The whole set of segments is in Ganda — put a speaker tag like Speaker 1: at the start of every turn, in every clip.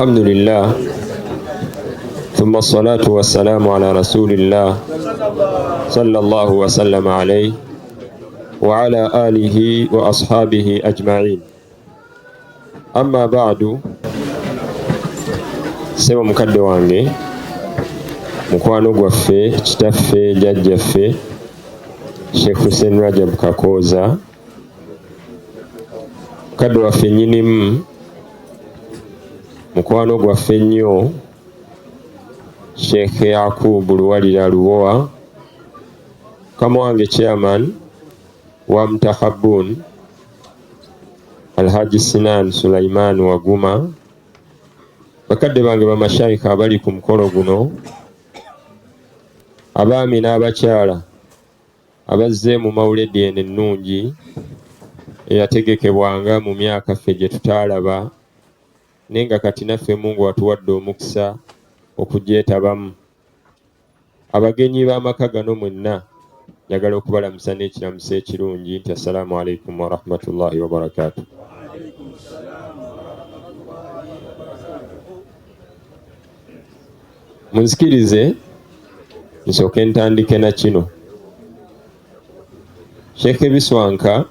Speaker 1: Alhamdulillah thumma salatu wassalamu ala rasulillah sallallahu wasallama alayhi wa ala alihi wa ashabihi ajma'in. Amma ba'du, ssebo mukadde wange, mukwano gwaffe, kitaffe, jjajjaffe Sheikh Hussein Rajab Kakooza, mukadde waffe nnyinimu, mukwano gwaffe ennyo Sheikh Yakub Luwalira Lubowa, mukama wange chairman wa Mutahabun Alhaji Sinan Sulaiman Waguma, bakadde bange bamashaikha abali ku mukolo guno, abaami n'abakyala abazze mu mawuledi eno ennungi eyategekebwanga mu myaka ffe gye tutaalaba, naye nga kati naffe Mungu atuwadde omukisa okugyetabamu. Abagenyi b'amaka gano mwenna njagala okubalamusa n'ekiramuso ekirungi nti assalaamu alaikum warahmatullahi wabarakaatu. Munzikirize nsooke ntandike na kino. Sheikh Biswanka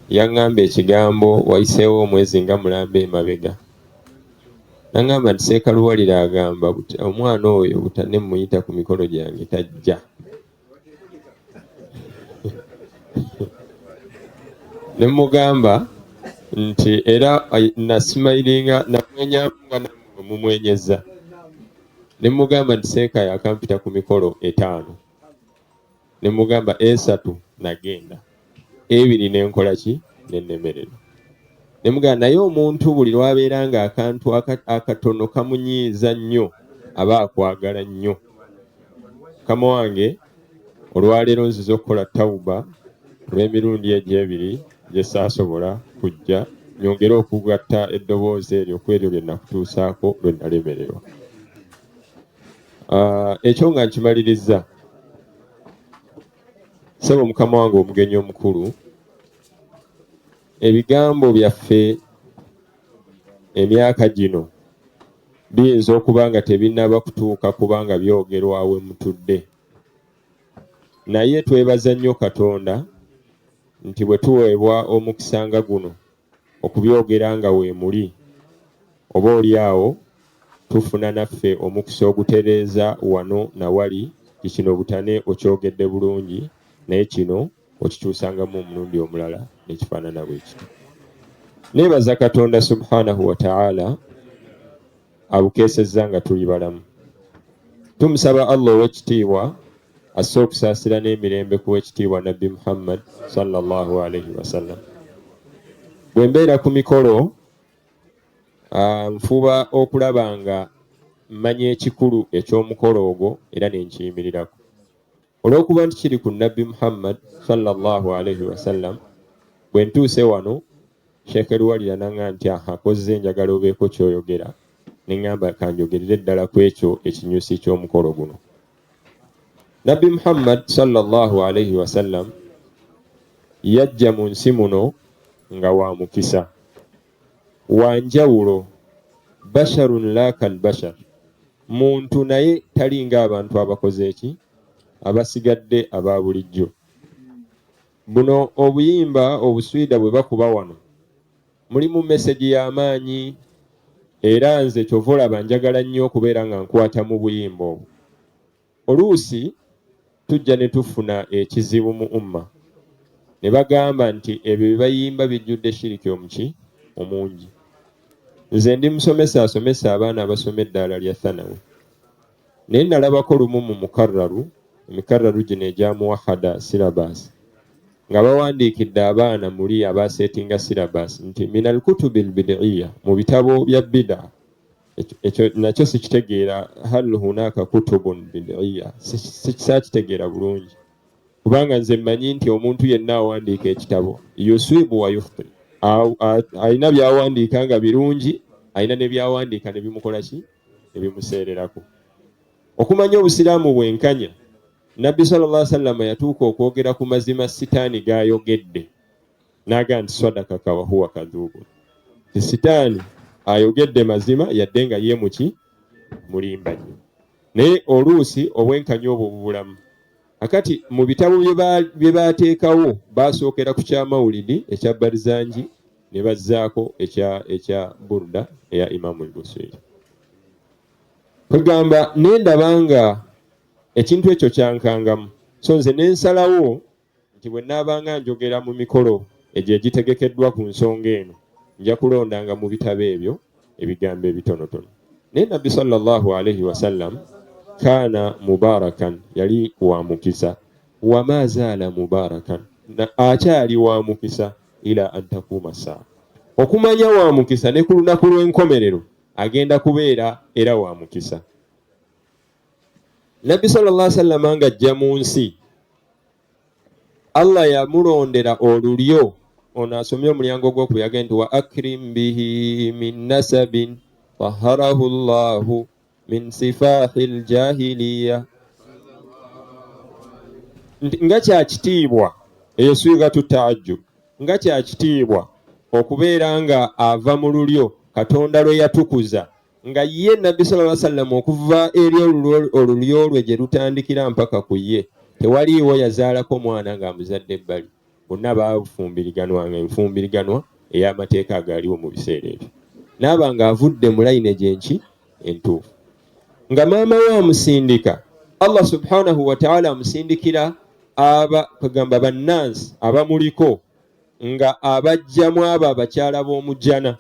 Speaker 1: yaŋŋamba ekigambo wayiseewo omwezi nga mulamba emabega. Naŋŋamba nti Seekaluwalira agamba omwana oyo butane mmuyita ku mikolo gyange tajja. Ne mmugamba nti era nasimayiringa namwenyamu nga nammwe mumwenyezza. Ne mmugamba nti Seeka yakampita ku mikolo 5. Ne mmugamba 3 nagenda, 2 ne nkola ki ne nnemererwa. Ne mugamba naye omuntu buli lw'abeera ng'akantu akatono kamunyiiza nnyo aba akwagala nnyo. Mukama wange olwaleero nzize okukola tawuba olw'emirundi egyo 2 gye saasobola kujja, nyongere okugatta eddoboozi eryo ku eryo lye nakutuusaako lwe nalemererwa. Ekyo nga nkimalirizza, ssebo mukama wange omugenyi omukulu, ebigambo byaffe emyaka gino biyinza okuba nga tebinnaba kutuuka kubanga byogerwa we mutudde, naye twebaza nnyo Katonda nti bwe tuweebwa omukisa nga guno okubyogera nga weemuli, oba oli awo tufuna naffe omukisa ogutereeza wano na wali nti kino butane okyogedde bulungi, naye kino okikyusangamu omulundi omulala nekifaanana bwe kityo. Neebaza Katonda subhanahu wa ta'ala abukeesezza nga tuli balamu. Tumusaba Allah ow'ekitiibwa asse okusaasira n'emirembe ku w'ekitiibwa Nabbi Muhammad sallallahu alaihi wasallam. Bwe mbeera ku mikolo nfuba okulaba nga mmanya ekikulu eky'omukolo ogwo era ne nkiyimirirako. Olw'okuba nti kiri ku Nabbi Muhammad sallallahu alaihi wasallam, bwe ntuuse wano Sheikh Luwalira n'aŋŋamba nti aha kozze njagala obeeko ky'oyogera, ne ŋŋamba kanjogerere ddala ku ekyo ekinyusi ky'omukolo guno. Nabbi Muhammad sallallahu alaihi wasallam yajja mu nsi muno nga wa mukisa, wa njawulo, basharun la kal bashar, muntu naye tali ng'abantu abakoze eki abasigadde aba bulijjo. Buno obuyimba obuswida bwe bakuba wano mulimu meseji y'amaanyi, era nze kyova olaba njagala nnyo okubeera nga nkwata mu buyimba obwo. Oluusi tujja ne tufuna ekizibu mu umma ne bagamba nti ebyo bye bayimba bijjudde shiriki omuki omungi. Nze ndi musomesa asomesa abaana abasoma eddaala lya Thanawi, naye nalabako lumu mu mukarraru, emikarraru gino egya muwahada syllabus, nga bawandiikidde abaana muli abasetinga syllabus nti minal kutubi al-bid'iyya, mu bitabo bya bid'a. Ekyo nakyo sikitegeera, hal hunaka kutubun bid'iyya, saakitegeera bulungi, kubanga nze mmanyi nti omuntu yenna awandiika ekitabo yusibu wa yukhti, alina by'awandiika nga birungi, alina ne by'awandiika ne bimukola ki, ne bimuseererako. Okumanya obusiraamu bwenkanya, Nabbi sallallahu alaihi wasallam yatuuka okwogera ku mazima sitaani g'ayogedde n'agamba nti sadakaka wa huwa kadhubun, nti sitaani Ayogedde mazima yadde nga ye muki mulimba nnyo, naye oluusi obwenkanya obwo bubulamu. Akati mu bitabo bye baateekawo baasookera ku kya mawulidi ekya Barizanji ne bazzaako ekya Burda eya Imamu al-Busiri. Kwegamba ne ndaba nga ekintu ekyo kyankangamu, so nze ne nsalawo nti bwe nnaabanga njogera mu mikolo egyo egitegekeddwa ku nsonga eno, nja kulondanga mu bitabo ebyo ebigambo ebitonotono. Naye Nabbi sallallahu alaihi wasallam kaana mubarakan, yali wa mukisa, wama zaala mubarakan, akyali wa mukisa ila an takuuma saa. Okumanya wa mukisa ne ku lunaku lw'enkomerero agenda kubeera era wa mukisa. Nabbi sallallahu alaihi wasallam ng'ajja mu nsi, Allah yamulondera olulyo. Ono asomye omulyango gw'okuyaga nti wa akrim bihi min nasabin taharahu llahu min sifahi ljahiliya, nga kya kitiibwa eyo swigatu taajjub, nga kya kitiibwa okubeera nga ava mu lulyo Katonda lwe yatukuza, nga ye Nabbi sallallahu alaihi wasallam okuva eri olulyo lwe gye lutandikira mpaka ku ye tewaliiwo yazaalako mwana ng'amuzadde ebbali, bonna baafumbiriganwanga enfumbiriganwa ey'amateeka agaaliwo mu biseera ebyo, n'aba ng'avudde mu layini gyenki entuufu. Nga maama we amusindika, Allah subhanahu wa ta'ala amusindikira aba kagamba bannansi abamuliko nga abajjamu abo abakyala b'omujjana.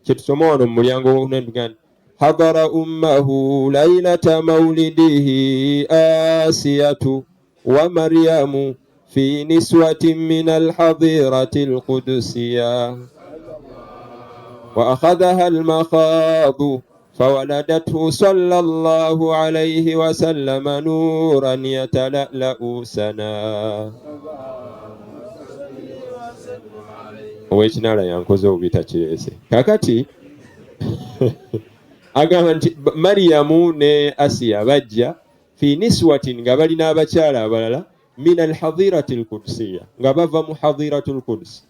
Speaker 1: Kyetusoma wano mu mulyango w'okunantuga nti hadara ummahu lailata maulidihi asiyatu wa maryamu fi niswatin min alhadirati alqudusiya wa akhadhaha almakhadu fawaladathu sallallahu alayhi wasallama nuran yatala'la'u sana. Ow'ekinaala yankoze obubi takireese. Kakati agamba nti Mariyamu ne Asiya bajja fi niswatin, nga bali n'abakyala abalala, min alhadirati alkudusiya, nga bava mu hadiratu lkudusi.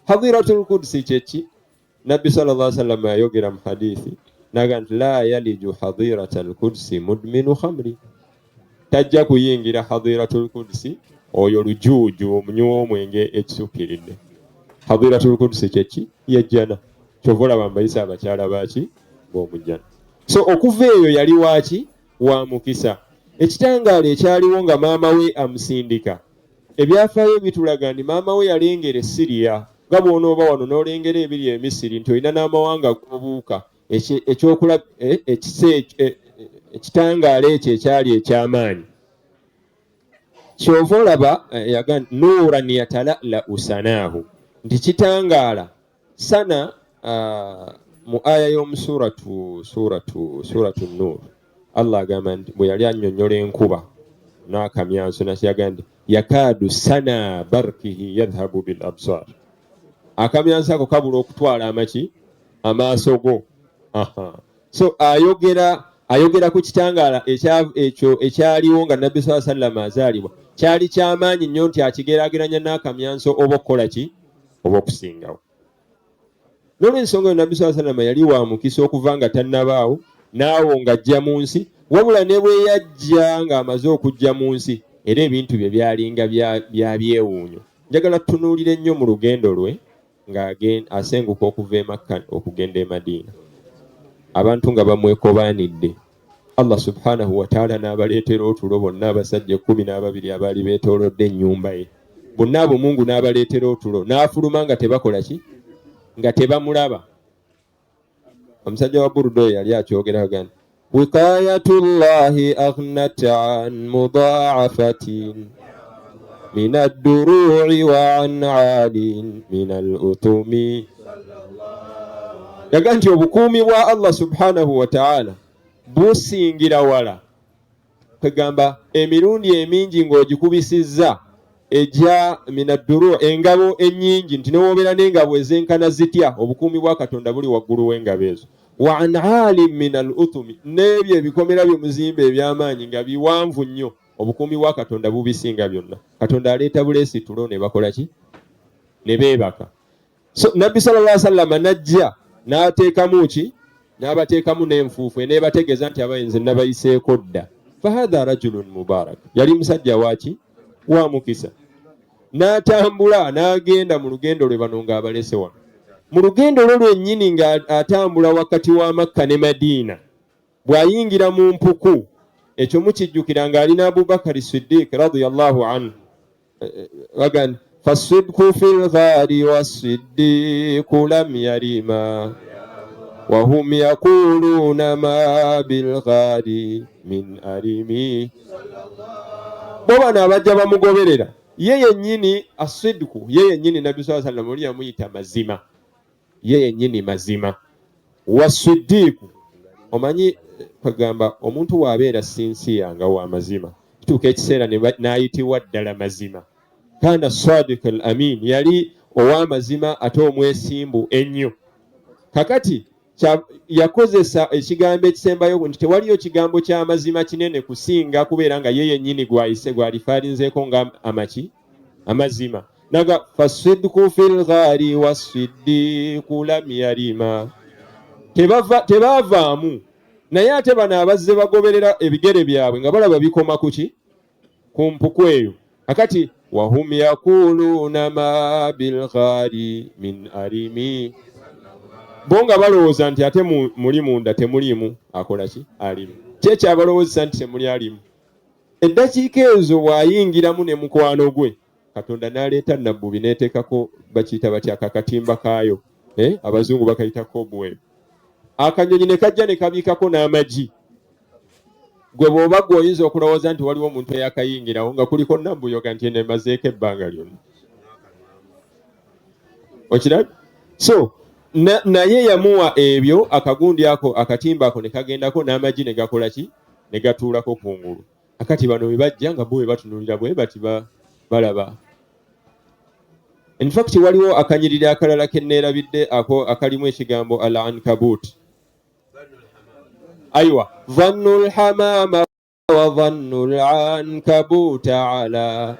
Speaker 1: Hadiratu lkudusi kyeki? Nabbi sallallahu alaihi wasallam yayogera mu hadithi naga nti la yaliju hadirata alkudusi mudminu khamri, tajja kuyingira hadiratul kudusi oyo lujuuju omunywi w'omwenge ekisukkiridde. Hadiratul kudusi kyeki? Yejjana. Kyova olaba mbayisa abakyala baki b'omujjana. So okuva eyo yali waki? Wa mukisa. Ekitangaala ekyaliwo nga maama we amusindika, ebyafaayo bitulaga nti maama we yalengera e Siriya, nga bw'onooba wano n'olengera ebiri e Misiri nti olina n'amawanga g'obuuka, ekitangaala ekyo ekyali eky'amaanyi. Kyova olaba yaga nuuran yatala'la'u sanaahu, nti kitangaala sana. Mu aya y'omu suratu Nur, Allah agamba nti bwe yali annyonnyola enkuba n'akamyanso nakyaga nti yakaadu sana barkihi yadhhabu bil absar, akamyanso ako kabula okutwala amaki amaaso go. So ayogera ku kitangaala ekyo ekyaliwo nga Nabbi saa sallama azaalibwa, kyali kyamaanyi nnyo nti akigeraageranya n'akamyanso oba okukola ki oba okusingawo. N'olwensonga eyo Nabbi saa sallama yali wa mukisa okuva nga tannabaawo naawo ng'ajja mu nsi, wabula ne bwe yajja ng'amaze okujja mu nsi era ebintu bye byalinga bya byewuunyo. Njagala tutunuulire nnyo mu lugendo lwe nga asenguka okuva e Makka okugenda e Madiina, abantu nga bamwekobaanidde. Allah subhanahu wataala n'abaleetera otulo bonna, abasajja 12 abaali beetoolodde ennyumba ye bonna abo, Mungu n'abaleetera otulo, n'afuluma nga tebakola ki, nga tebamulaba. Omusajja wa Buruda oyo yali akyogera nti wiqayatullahi aghnat an mudaafatin min adduru'i wa an alin min al utumi, yaga nti obukuumi bwa Allah subhanahu wa ta'ala busingira wala, kwegamba emirundi emingi ng'ogikubisizza egya min adduru, engabo ennyingi, nti newobeera n'engabo ezenkana zitya, obukuumi bwa Katonda buli waggulu w'engabo ezo. Wa an alim min al utumi, n'ebyo ebikomera by'omuzimba eby'amaanyi nga biwanvu nnyo, obukuumi bwa Katonda bubisinga byonna. Katonda aleeta buleesi tulo ne bakola ki, ne beebaka. So Nabbi sallallahu alaihi wasallam najja N'ateekamu ki? N'abateekamu n'enfuufu eneebategeeza nti abaye nze nabayiseeko dda. Fahatha rajulun mubarak, yali musajja waki? Wa mukisa. N'atambula n'agenda mu lugendo lwe, bano ng'abalese wano mu lugendo lwe lwennyini, ng'atambula wakati wa Makka ne Madiina. Bw'ayingira mu mpuku, ekyo mukijjukira, ng'alina Abubakari Siddiq radiyallahu anhu. Bagamba fasidku fi lghari wasiddiqu lam yarima wahum yaquluuna ma bilghari min arimi. Bo bano abajja bamugoberera, ye yennyini asidku, ye yennyini Nabbi saa sallam oli yamuyita mazima, ye yennyini mazima wasiddiiku. Omanyi kwegamba omuntu waabeera sinsiya nga wa mazima, kituuka ekiseera n'ayitibwa ddala mazima. Kana sadiq al amin, yali ow'amazima ate omwesimbu ennyo. Kakati yakozesa ekigambo ekisembayo nti tewaliyo kigambo ky'amazima kinene kusinga kubeera nga ye yennyini gwayise gwalifaalinzeeko nga amaki amazima. Naga fasidku fi lghari wasiddiku lam yarima, tebaavaamu. Naye ate bano abazze bagoberera ebigere byabwe nga balaba bikoma kuki? Ku mpuku eyo. Akati wahum yaquluuna ma bilghari min arimi, bo nga balowooza nti ate muli munda temuliimu akola ki alimu. Kyekyabalowoozesa nti temuli alimu. Eddakiika ezo bw'ayingiramu ne mukwano gwe, Katonda n'aleeta nabbubi n'eteekako, bakiyita batya akakatimba kaayo, eh? Abazungu bakayita cobweb. Akanyonyi ne kajja ne kabiikako n'amagi. Gwe bw'oba gwe oyinza okulowooza nti waliwo omuntu eyakayingirawo nga kuliko nabbuyoga nti eno emazeeko ebbanga lyonna, okirabye? So naye yamuwa ebyo akagundi ako, akatimba ako ne kagendako n'amagi ne gakola ki? Ne gatuulako kungulu. Akati bano bwe bajja nga bo bwe batunuulira bwe bati balaba. In fact waliwo akanyiriri akalala ke neerabidde ako akalimu ekigambo al ankabut. Aiwa, dhannu lhamama wa dhannu lankabuta ala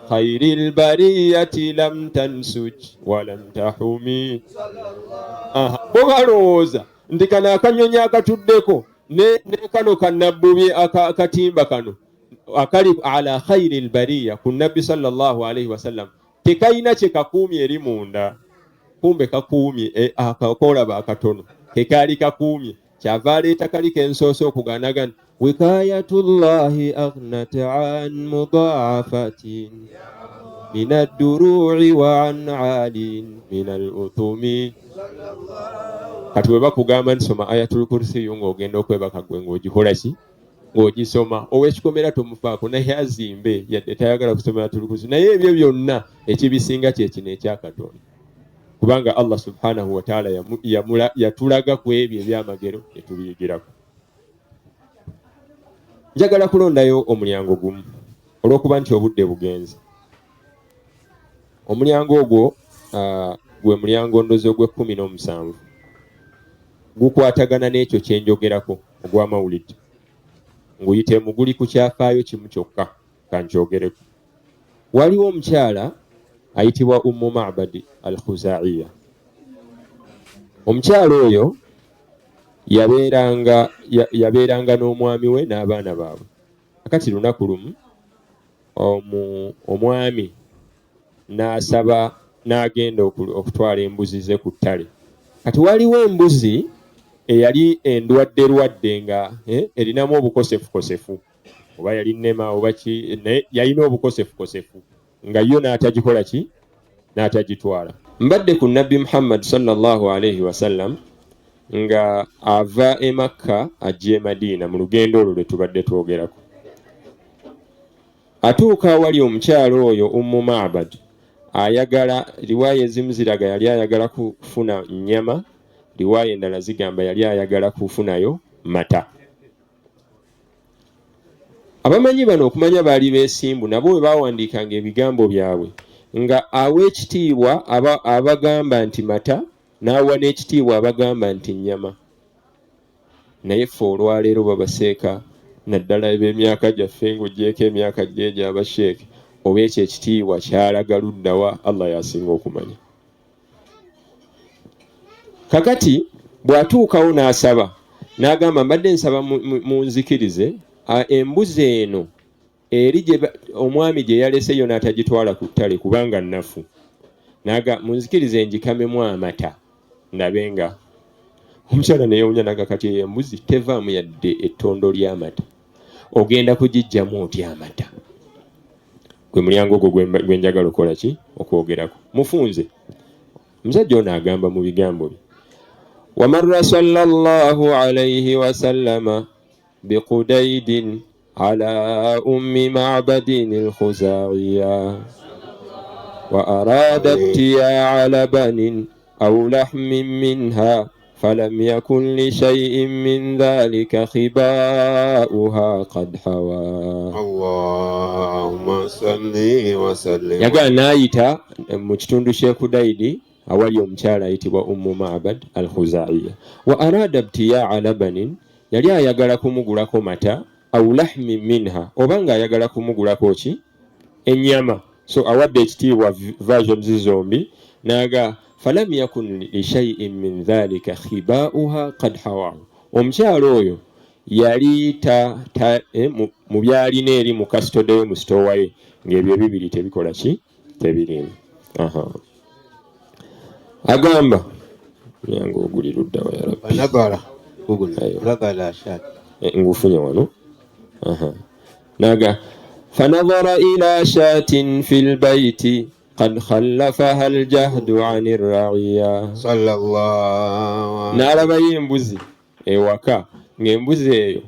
Speaker 1: khairi lbariyati lam tansuj walam tahumi. Bo balowooza nti kano akanyonyi akatuddeko ne kano kanabbubi akatimba kano akali ala khairi lbariya ku Nabbi sallallahu alaihi wasallam tekalina kye kakuumye eri munda. Kumbe kakuumye akolaba akatono kekaali kakuumye. Kyava aleeta kali kensoose okugaanaga nti wikayatullahi aghnat an mudaafatin min adduru'i wa an alin min al utumi. Kati bwe bakugamba nti soma ayatul kursiyu ng'ogenda okwebaka, gwe ng'ogikola ki? Ng'ogisoma. Ow'ekikomera tomufaako, naye azimbe yadde tayagala kusoma ayatul kursiyu. Naye ebyo byonna ekibisinga kye kino ekya Katonda, kubanga Allah subhanahu wataala yatulaga ku ebyo ebyamagero ne tubiyigirako. Njagala kulondayo omulyango gumu olw'okuba nti obudde bugenze. Omulyango ogwo gwe mulyango ndozi ogw'ekkumi n'omusanvu, gukwatagana n'ekyo kyenjogerako ogw'amawulidde. Nguyitemu, guli ku kyafaayo kimu kyokka kankyogereko. Waliwo omukyala ayitibwa Ummu Mabadi al Khuzaiya. Omukyala oyo yabeeranga n'omwami we n'abaana baabwe. Akati lunaku lumu omwami n'asaba n'agenda okutwala embuzi ze ku ttale. Kati waliwo embuzi eyali endwadde lwadde nga erinamu obukosefukosefu, oba yali nnema oba ki, naye yalina obukosefukosefu, nga yo n'atagikola ki? N'atagitwala. Mbadde ku Nabbi Muhammad sallallahu alaihi wasallam nga ava e Makka ajja e Madiina mu lugendo olwo lwe tubadde twogerako. Atuuka awali omukyalo oyo Ummu Mabad, ayagala, riwaaya ezimu ziraga yali ayagala kufuna nnyama, riwaaya endala zigamba yali ayagala kufunayo mata. Abamanyi bano okumanya baali beesimbu, nabo bwe baawandiikanga ebigambo byabwe nga awa ekitiibwa abagamba nti mata, n'awa n'ekitiibwa abagamba nti nnyama. Naye ffe olwaleero babaseeka, naddala eb'emyaka gyaffe, ng'oggyeeko emyaka gyegyo abasheeke, oba ekyo ekitiibwa kyalaga luddawa? Allah yasinga okumanya. Kakati bw'atuukawo n'asaba n'agamba, mbadde nsaba munzikirize embuzi eno eri gye omwami gye yaleseyo n'atagitwala ku ttale kubanga nnafu, naga munzikirize ngikamemu amata ndabe nga omukyala neyewunya naga kati eyo embuzi tevaamu yadde ettondo ly'amata, ogenda kugiggyamu otya amata? Gwe mulyango ogwo gwe njagala okukola ki okwogerako. Mufunze omusajja ono agamba mu bigambo bye, wamarra sallallahu alayhi wasallama biqudaidin ala ummi ma'badin al-khuzaiya wa arada ibtiya'a labanin aw lahmin minha falam yakun li shay'in min dhalika khiba'uha qad hawa.
Speaker 2: Allahumma salli wa sallim.
Speaker 1: Yagala n'ayita mu kitundu ky'e Kudaidi awali omukyala ayitibwa Ummu Ma'bad al-Khuzaiya. Wa arada ibtiya'a labanin, yali ayagala kumugulako mata, aw lahmi minha, oba ng'ayagala kumugulako ki ennyama. So awadde ekitiibwa versions zombi n'aga falam yakun li shay'in min dhalika khiba'uha qad hawahu. Omukyala oyo yali ta, ta, mu byalina eri mu custody we, mu sitowa ye, ng'ebyo ebibiri tebikola ki tebiriimu. Aha. Agamba yange oguli ludda wa ya Rabbi.
Speaker 2: Nagala Google.
Speaker 1: Ayo.
Speaker 2: Nagala shat.
Speaker 1: Ngufunye wano. Aha. Naga fanadhara ila shatin fil baiti qad khallafaha aljahdu ani raiya.
Speaker 2: Sallallahu.
Speaker 1: N'alabayo embuzi ewaka ng'embuzi eyo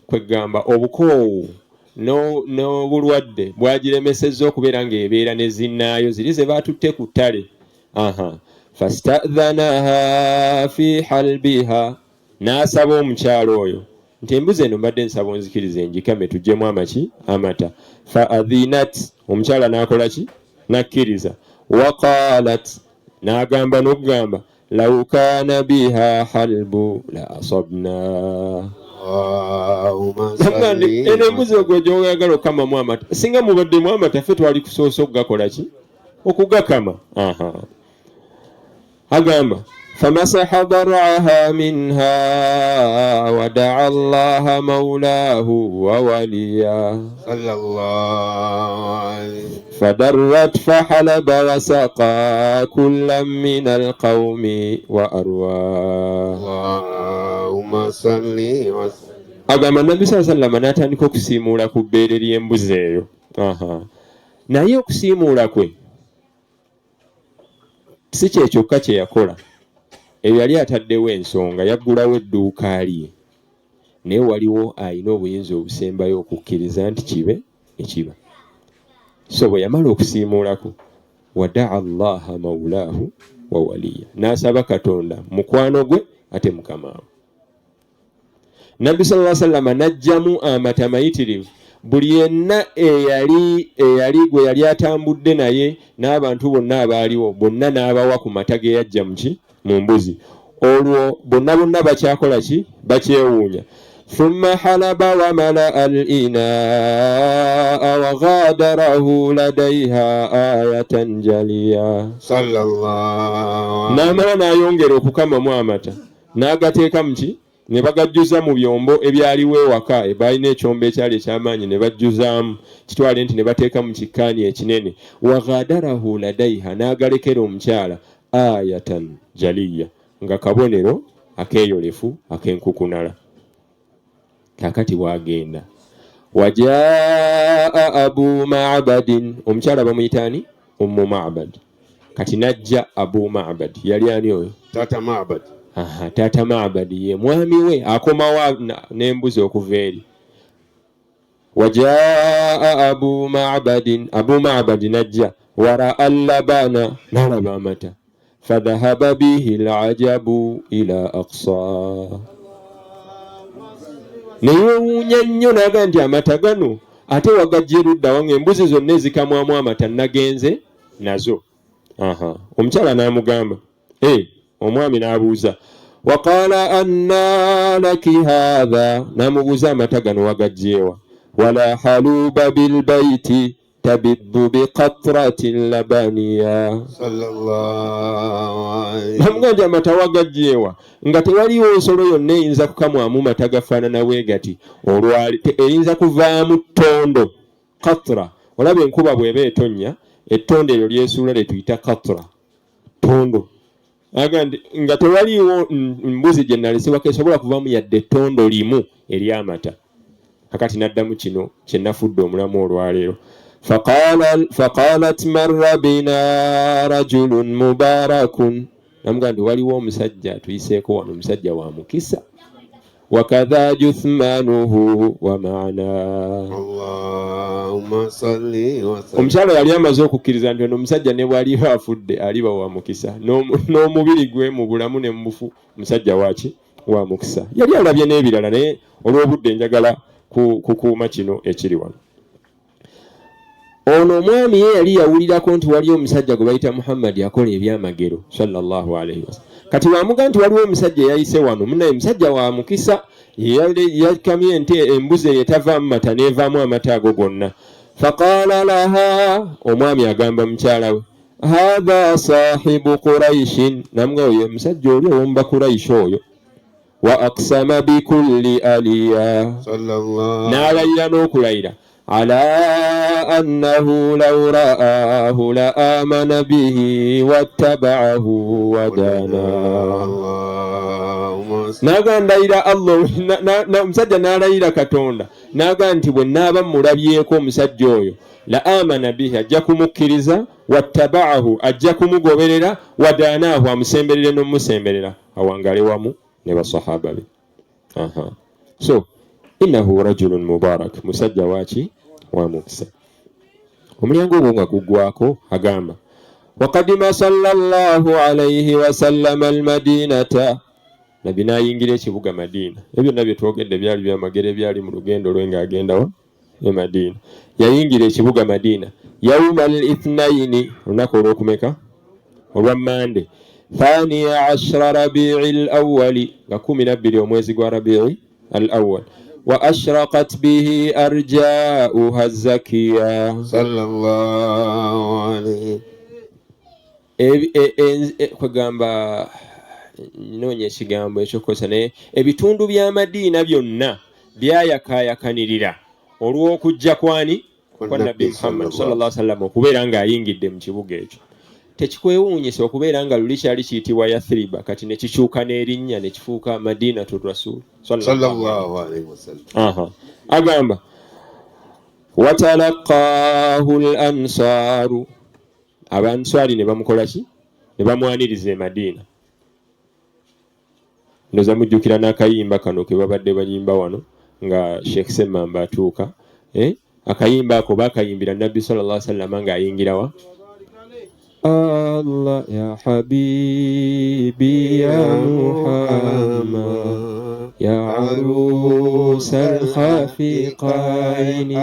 Speaker 1: kwegamba obukoowu n'obulwadde bwagiremesezza okubeera ng'ebeera ne zinnaayo ziri ze baatutte ku ttale. Aha. Fastadhanaha fi halbiha, n'asaba omukyalo oyo nti embuzi eno mbadde nsaba onzikirize njikame tuggyemu amaki amata. Fa adhinat, omukyala n'akola ki n'akkiriza. Waqalat, n'agamba n'okugamba law kana biha halbu la asabna.
Speaker 2: Allahumma
Speaker 1: Namugamba
Speaker 2: salli.
Speaker 1: eno embuzi ogwo gy'oyagala okukamamu amata, singa mubaddemu amata ffe twali kusoose okugakola ki okugakama. Aha. Agamba famasaha dar'aha minha wa da'a Allaha maulahu wa waliya.
Speaker 2: Sallallahu alayhi.
Speaker 1: Fadarrat fahalaba wa saqa kullan min alqawmi wa arwa.
Speaker 2: Allahumma salli wa sallim.
Speaker 1: Agamba Nabbi sallallahu alayhi wasallam n'atandika okusiimuula ku bbeere ly'embuzi eyo. Aha. Naye okusiimuula kwe si kye kyokka kye yakola. Eyo yali ataddewo ensonga, yaggulawo edduuka lye. Naye waliwo alina obuyinza obusembayo okukkiriza nti kibe ekiba. So bwe yamala okusiimuulako, wadaa Allaha maulaahu wa waliya, n'asaba Katonda mukwano gwe ate mukama we. Nabbi sallallahu alaihi wasallam n'aggyamu amata mayitirivu. Buli yenna eyali gwe yali atambudde naye n'abantu bonna abaaliwo bonna n'abawa ku mata ge yaggya mu ki mu mbuzi. Olwo bonna bonna bakyakola ki bakyewuunya. Thumma halaba wa mala'a al-inaa wa ghadarahu ladayha ayatan jaliya.
Speaker 2: Sallallahu.
Speaker 1: N'amala n'ayongera okukamamu amata n'agateeka mu ki ne bagajjuza mu byombo ebyaliwo ewaka. Balina ekyombo ekyali eky'amaanyi ne bajjuzaamu, kitwale nti ne bateeka mu kikkaani ekinene. Wa ghadarahu ladayha, n'agalekera omukyala ayatan jaliya, nga kabonero akeeyolefu ak'enkukunala. Kaakati bw'agenda wajaa Abu Ma'badin, omukyala bamuyita ani? Ummu Ma'bad. Kati n'ajja Abu Ma'bad, yali ani oyo?
Speaker 2: Tata Ma'bad.
Speaker 1: Aha, Tata Ma'bad ye mwami we akomawo n'embuzi okuva eri. Wajaa Abu Ma'badin, Abu Ma'bad n'ajja, waraa allabana, n'alaba amata. Fadhahaba bihi al-ajabu ila aqsa. Ne yeewuunya nnyo n'agamba nti amata gano ate wagajja erudda wange, embuzi zonna ezikamwamu amata nagenze nazo. Aha. Omukyala n'amugamba, omwami n'abuuza, waqala anna laki hadha, n'amubuuza amata gano wagajjeewa. Wala haluba bilbaiti, Tabibbu biqatratin labaniya. Namuga nti amata wagajjeewa nga tewaliwo nsolo yonna eyinza kukamwamu mata gafaanana bwe gati, olwali eyinza kuvaamu ttondo katra. Olaba enkuba bw'eba etonnya, ettondo eryo lyesuula lye tuyita katra, ttondo. Aga nti nga tewaliiwo mbuzi gye nalesewako esobola kuvaamu yadde ettondo limu ery'amata. Kakati n'addamu kino kye nafudde omulamu olwaleero. Faqalat marra bina rajulun mubarakun, namugamba nti waliwo omusajja atuyiseeko wano, omusajja wa mukisa. Wakadha juthmanuhu wa maana. Omukyala yali amaze okukkiriza nti ono omusajja ne bw'aliba afudde aliba wa mukisa, n'omubiri gwe mu bulamu ne mu bufu musajja waki wa mukisa. Yali alabye n'ebirala, naye olw'obudde njagala kukuuma kino ekiri wano. Ono omwami ye yali yawulirako nti waliyo omusajja gwe bayita Muhammadi akola ebyamagero sallallahu alaihi wasallam. Kati wamuga nti waliwo omusajja eyayise wano, munaye musajja wa mukisa, yakamye ente embuzi eyo etavaamu mata n'evaamu amata ago gonna. Faqaala laha, omwami agamba mukyala we, hadha sahibu quraishin, namuga oyo omusajja oli ow'omu Bakuraishi oyo. Wa aqsama bikulli aliya, n'alayira n'okulayira, ala annahu law ra'ahu la amana bihi wattaba'ahu wadana. N'agamba ndayira Allah, omusajja n'alayira Katonda n'agamba nti bwe naaba mmulabyeko omusajja oyo, la amana bihi, ajja kumukkiriza, wattaba'ahu, ajja kumugoberera, wadanaahu, amusemberere n'omusemberera, awangale wamu ne basahaba be. Aha. So innahu rajulun mubarak, musajja waki wa mukisa. Omulyango ogwo nga guggwako agamba wakadima sallallahu alayhi wasallama almadinata, nabbi n'ayingira ekibuga Madiina. Ebyo byonna bye twogedde byali byamagero ebyali mu lugendo lwe ng'agendawa e Madiina. Yayingira ekibuga Madiina yauma al ithnaini, olunaku olwokumeka, olwa Mande, thaniya ashra rabii al awali, nga 12 omwezi gwa Rabii al awal. Wa ashraqat bihi arjauha zakiya
Speaker 2: sallallahu alayhi.
Speaker 1: Kwegamba noonya ekigambo ekyokukozesa, naye ebitundu bya Madiina byonna byayakaayakanirira olw'okujja kwani kwa Nabbi Muhammad sallallahu alaihi wasallam okubeera ng'ayingidde mu kibuga ekyo. Tekikwewuunyisa okubeera nga luli kyali kiyitibwa Yathriba, kati ne kikyuka n'erinnya ne kifuuka Madinatu Rasul
Speaker 2: sallallahu alaihi wasallam.
Speaker 1: Agamba watalaqaahu al-ansaaru, abanswali ne bamukola ki, ne bamwaniriza e Madiina. Ndoza mujjukira n'akayimba kano ke babadde bayimba wano nga Sheikh Semmamba atuuka, akayimba ako baakayimbira Nabbi sallallahu alaihi wasallam ng'ayingirawa Allah ya habibi ya Muhammad ya arus al-khafiqaini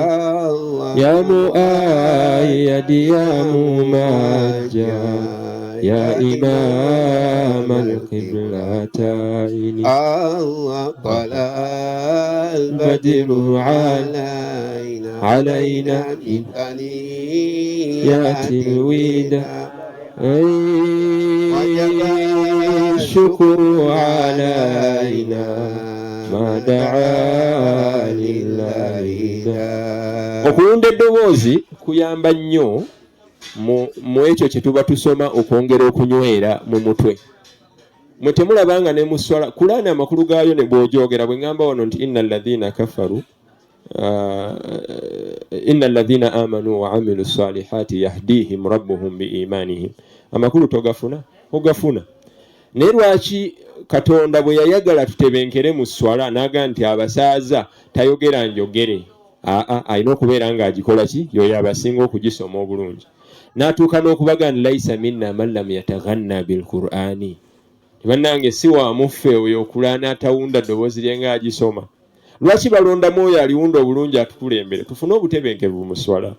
Speaker 1: ya muayyad ya mumajjad ya imam al-qiblataini
Speaker 2: Allah tala al-badru
Speaker 1: alayna
Speaker 2: min
Speaker 1: yati al-wida shukru alayna ma daa lillahi. Okuwunda eddoboozi kuyamba nnyo mu ekyo kye tuba tusoma okwongera okunywera mu mutwe. Mwe temulabanga ne mu swala Kulaani amakulu gaayo ne bw'ogyogera, bwe ŋŋamba wano nti inna alladhina kafaru inna alladhina amanu wa amilu salihati yahdihim rabbuhum biimanihim, amakulu togafuna, ogafuna. Naye lwaki Katonda bwe yayagala tutebenkere mu swala n'agamba nti abasaaza tayogera njogere, aa alina okubeera ng'agikola ki, yoyo abasinga okugisoma obulungi. N'atuuka n'okubaga nti laisa minna man lam yataghanna bilqur'ani, bannange si wa muffe oyo okulaana atawunda ddoboozi lye ng'agisoma. Lwaki balondamu oyo aliwunda obulungi atukulembere tufune obutebenkevu mu swala?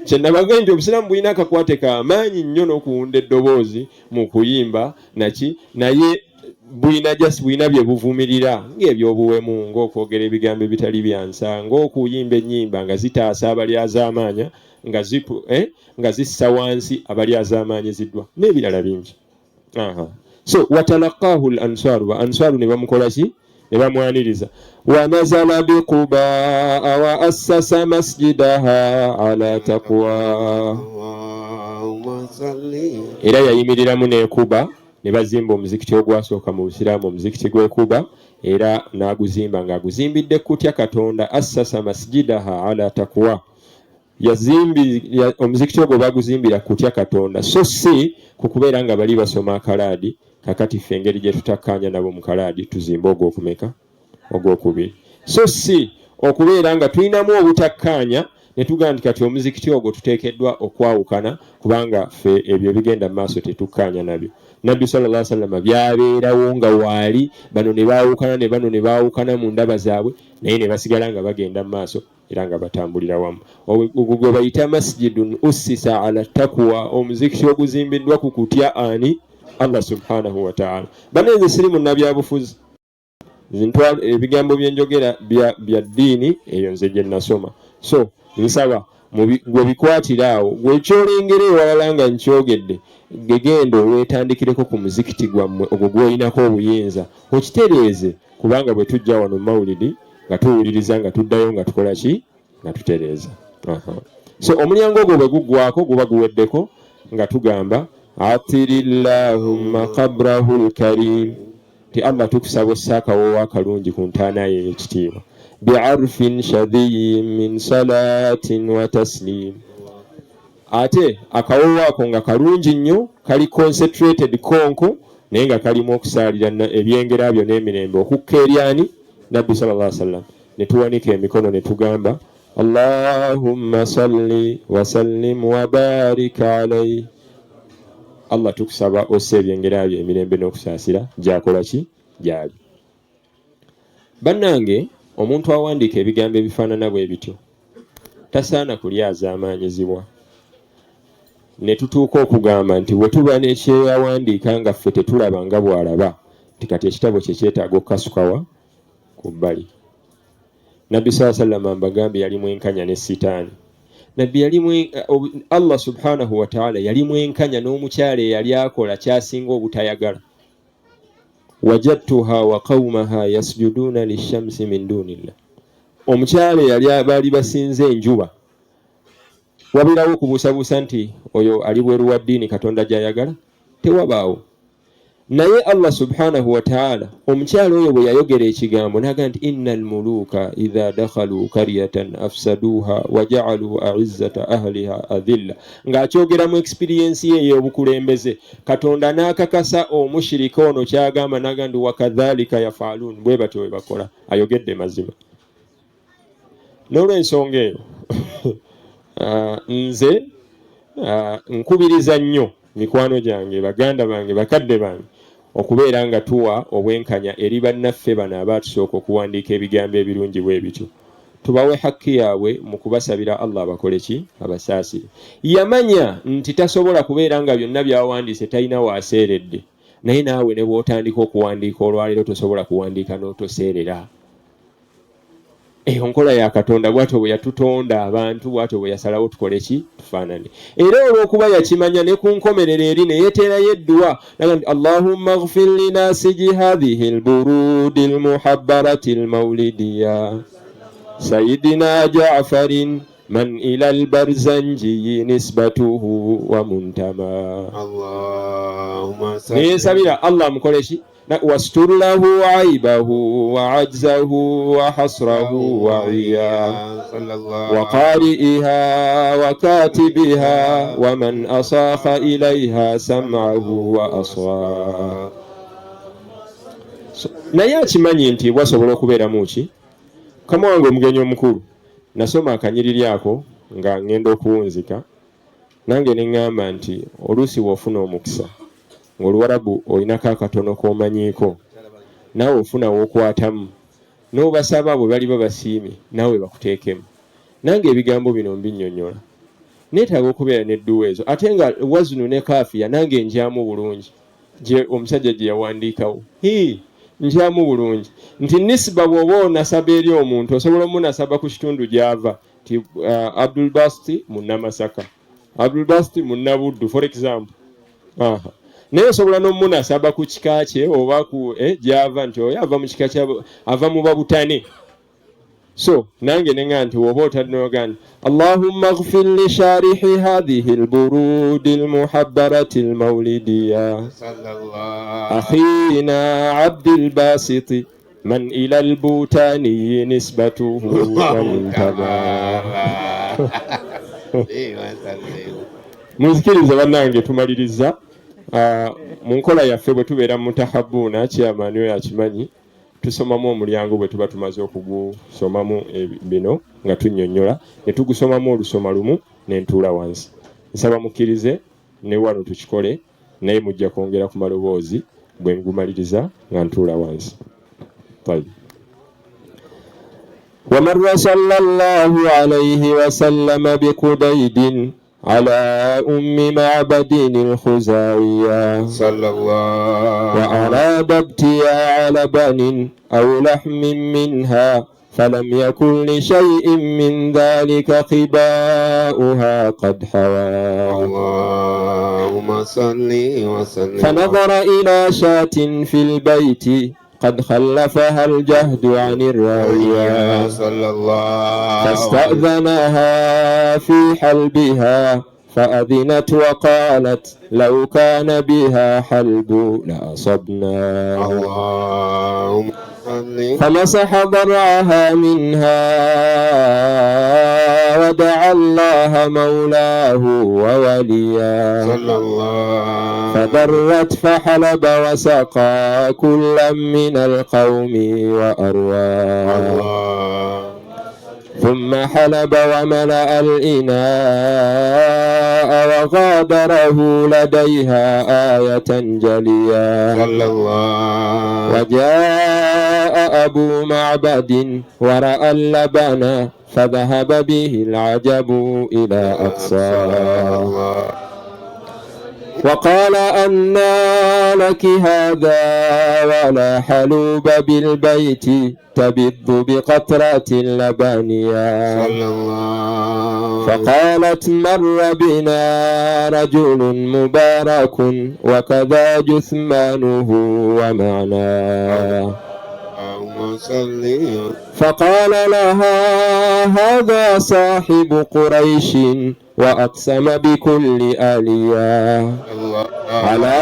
Speaker 1: Kyenabaga nti obusiraamu bulina akakwate kamaanyi nnyo n'okuwunda eddoboozi mu kuyimba naki, naye Bulina just bulina bye buvumirira ng'ebyobuwemu, ng'okwogera ebigambo ebitali bya nsa, ng'okuyimba ennyimba nga zitaasa abalyazaamaanya, nga zipu, eh, nga zissa wansi abalyazaamaanyiziddwa n'ebirala bingi. Aha. So watalaqahu al answaru, ba answaru ne bamukola ki? Ne bamwaniriza. Wanazala biqubaa wa assasa masjidaha ala taqwa. Era yayimiriramu n'ekuba ne bazimba omuzikiti ogwasooka mu Busiraamu, omuzikiti gw'e Kuba, era n'aguzimba ng'aguzimbidde kutya Katonda. Assasa masjidaha ala taqwa, yazimbi omuzikiti ogwo baguzimbira kutya Katonda, so si ku kubeera nga bali basoma akalaadi. Kakati ffe engeri gye tutakkaanya nabo mu kalaadi, tuzimbe ogwokumeka? Ogwokubiri. So si okubeera nga tulinamu obutakkaanya ne tugamba nti kati omuzikiti ogwo tuteekeddwa okwawukana kubanga ffe ebyo ebigenda mu maaso tetukkaanya nabyo. Nabbi sallallahu alaihi wasallam byabeerawo nga waali, bano ne baawukana ne bano ne baawukana mu ndaba zaabwe, naye ne basigala nga bagenda mu maaso era nga batambulira wamu. Ogwo gwe bayita masjidun ussisa ala takuwa, omuzikiti oguzimbiddwa ku kutya ani? Allah subhanahu wataala. Banne, nze siri munnabyabufuzi, ntwala ebigambo bye njogera bya ddiini eyo nze gye nasoma. So nsaba gwe bikwatira awo, gwe kyolengera ewalala nga nkyogedde, gegenda oweetandikireko ku muzikiti gwammwe ogwo gw'olinako obuyinza okitereeze, kubanga bwe tujja wano mawulidi nga tuwuliriza nga tuddayo nga tukola ki? Nga tutereeza. So omulyango ogwo bwe guggwako guba guweddeko, nga tugamba atirillahumma qabrahu lkarim, nti Allah tukusaba ossa akawoowo akalungi ku ntaana ye ey'ekitiibwa, biarfin shadhiyin min salatin wa taslim. Ate akawoowo ako nga kalungi nnyo, kali concentrated konko, naye nga kalimu okusaalira ebyengera byo n'emirembe okukka eri ani? Nabbi sallallahu alaihi wasallam. Ne tuwanika emikono ne tugamba allahumma salli wasallim wabarik alaihi. Allah tukusaba ossa ebyengera byo, emirembe n'okusaasira gyakola ki? Gyali. Bannange, omuntu awandiika ebigambo ebifaanana bwe bityo tasaana kulyazaamaanyizibwa ne tutuuka okugamba nti bwe tuba nekyeyawandiika nga ffe tetulaba nga bw'alaba, nti kati ekitabo kye kyetaaga okukasukawa ku bbali. Nabbi saa sallama mbagambye yali mwenkanya ne sitaani. Nabbi yali, Allah subhanahu wataala yali mwenkanya n'omukyala eyali akola kyasinga obutayagala. Wajadtuha wa qaumaha yasjuduuna lishamsi min dunillah. Omukyala eyali baali basinze enjuba, wabeerawo okubuusabuusa nti oyo ali bweru wa ddiini Katonda gy'ayagala? Tewabaawo. Naye Allah subhanahu wataala omukyala oyo bwe yayogera ekigambo naga nti inna almuluuka idha dakhalu karyatan afsaduha wajaaluu aizzata ahliha adhilla, ng'akyogera mu experiensi ye ey'obukulembeze, Katonda n'akakasa omushirika ono kyagamba naga nti wakadhalika yafaaluun, bwe batyo bwe bakola. Ayogedde mazima. N'olwensonga eyo nze nkubiriza nnyo mikwano gyange, baganda bange, bakadde bange, okubeera nga tuwa obwenkanya eri bannaffe bano abaatusooka okuwandiika ebigambo ebirungi bwe bityo. Tubawe hakki yaabwe mu kubasabira Allah abakole ki? Abasaasire. Yamanya nti tasobola kubeera nga byonna byawandiise talina waaseeredde, naye naawe ne bw'otandika okuwandiika olwaleero tosobola kuwandiika n'otoseerera. Eyo nkola ya Katonda, bwatyo bwe yatutonda abantu, bwatyo bwe yasalawo tukole ki? Tufaanane. Era olw'okuba yakimanya, ne ku nkomerero eri ne yeeteerayo edduwa naga nti allahumma ghfir linasiji hadhihi lburudi lmuhabbarati lmaulidiya sayidina jafarin man ila lbarzanjiyi nisbatuhu wa muntama. Neyesabira Allah amukole ki? Wastur lahu aibahu wa ajzahu wa hasrahu wa iya wa qari'iha wa katibiha wa man asakha ilaiha sam'ahu wa aswa. Naye akimanyi nti bwasobola okubeeramu ki? Kama wange omugenyi omukulu, nasoma akanyiriri ako nga ngenda okuwunzika, nange ne ŋŋamba nti oluusi bw'ofuna omukisa ng'Oluwarabu olinako akatono k'omanyiiko, naawe ofuna w'okwatamu n'obasaba bwe baliba basiimye naawe bakuteekemu. Nange ebigambo bino mbinnyonnyola, neetaaga okubeera n'edduwa ezo, ate nga wazunu ne kaafiya nange njyamu bulungi. Gye omusajja gye yawandiikawo. Hii, nkyamu bulungi nti nisba bw'oba onasaba eri omuntu osobola omunasaba ku kitundu gy'ava nti Abdul Basti Munnamasaka, Abdul Basti Munnabuddu, for example. Aha. Naye osobola n'omunasaba ku kika kye oba ku gy'ava nti oyo ava mu kika kya ava mu Babutane. So nange nenga nti woba otadnoga nti Allahumma ighfir li sharihi hadhihi alburudi almuhabbarati almawlidiya akhina Abdul Basiti man ila albutaniyi nisbatuhu wa muntaba. Munzikirize bannange, tumaliriza mu nkola yaffe bwe tubeera mu mutahabuuna, chairman oyo akimanyi, tusomamu omulyango bwe tuba tumaze okugusomamu bino nga tunnyonnyola ne tugusomamu olusoma lumu ne ntuula wansi. Nsaba mukkirize ne wano tukikole, naye mujja kwongera ku maloboozi bwe ngumaliriza nga ntuula wansi. Tayyib. ومر صلى الله عليه وسلم بقديد على أم معبد الخزاعية
Speaker 2: صلى الله
Speaker 1: وأراد ابتياع لبن أو لحم منها فلم يكن لشيء من ذلك خباؤها قد حوى.
Speaker 2: اللهم صل وسلم.
Speaker 1: فنظر إلى شاة في البيت قد خلفها الجهد عن الرعية
Speaker 2: صلى الله
Speaker 1: فاستأذنها في حلبها فأذنت وقالت لو كان بها حلب لأصبنا.
Speaker 2: اللهم صل.
Speaker 1: فمسح ضرعها منها ودعا الله مولاه ووليا
Speaker 2: صلى الله.
Speaker 1: فذرت فحلب وسقى كلا من القوم وأروى.
Speaker 2: الله.
Speaker 1: ثم حلب وملأ الإناء وغادره لديها آية جليا.
Speaker 2: صلى الله.
Speaker 1: وجاء أبو معبد ورأى اللبن فذهب به العجب إلى أقصى. وقال أنى لك هذا ولا حلوب بالبيت تبض بقطرة لبنيا.
Speaker 2: صلى الله.
Speaker 1: فقالت مر بنا رجل مبارك وكذا جثمانه ومعناه.
Speaker 2: اللهم صل.
Speaker 1: فقال لها هذا صاحب قريش وأقسم بكل آلية على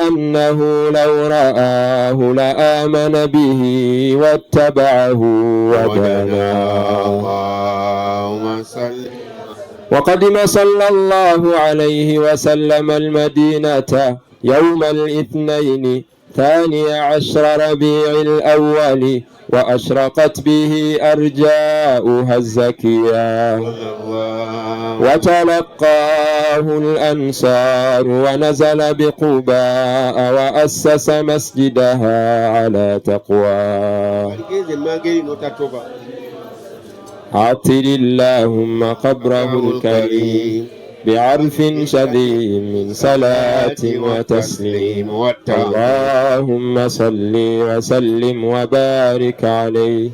Speaker 1: أنه لو رآه لآمن به واتبعه ودانا.
Speaker 2: اللهم صل.
Speaker 1: وقدم صلى الله عليه وسلم المدينة يوم الاثنين 12 ربيع الأول وأشرقت به أرجاؤها الزكية. وتلقاه الأنصار ونزل بقباء وأسس مسجدها على تقوى. عطر اللهم قبره الكريم بعرف شديد من صلاة وتسليم. اللهم صل وسلم وبارك عليه.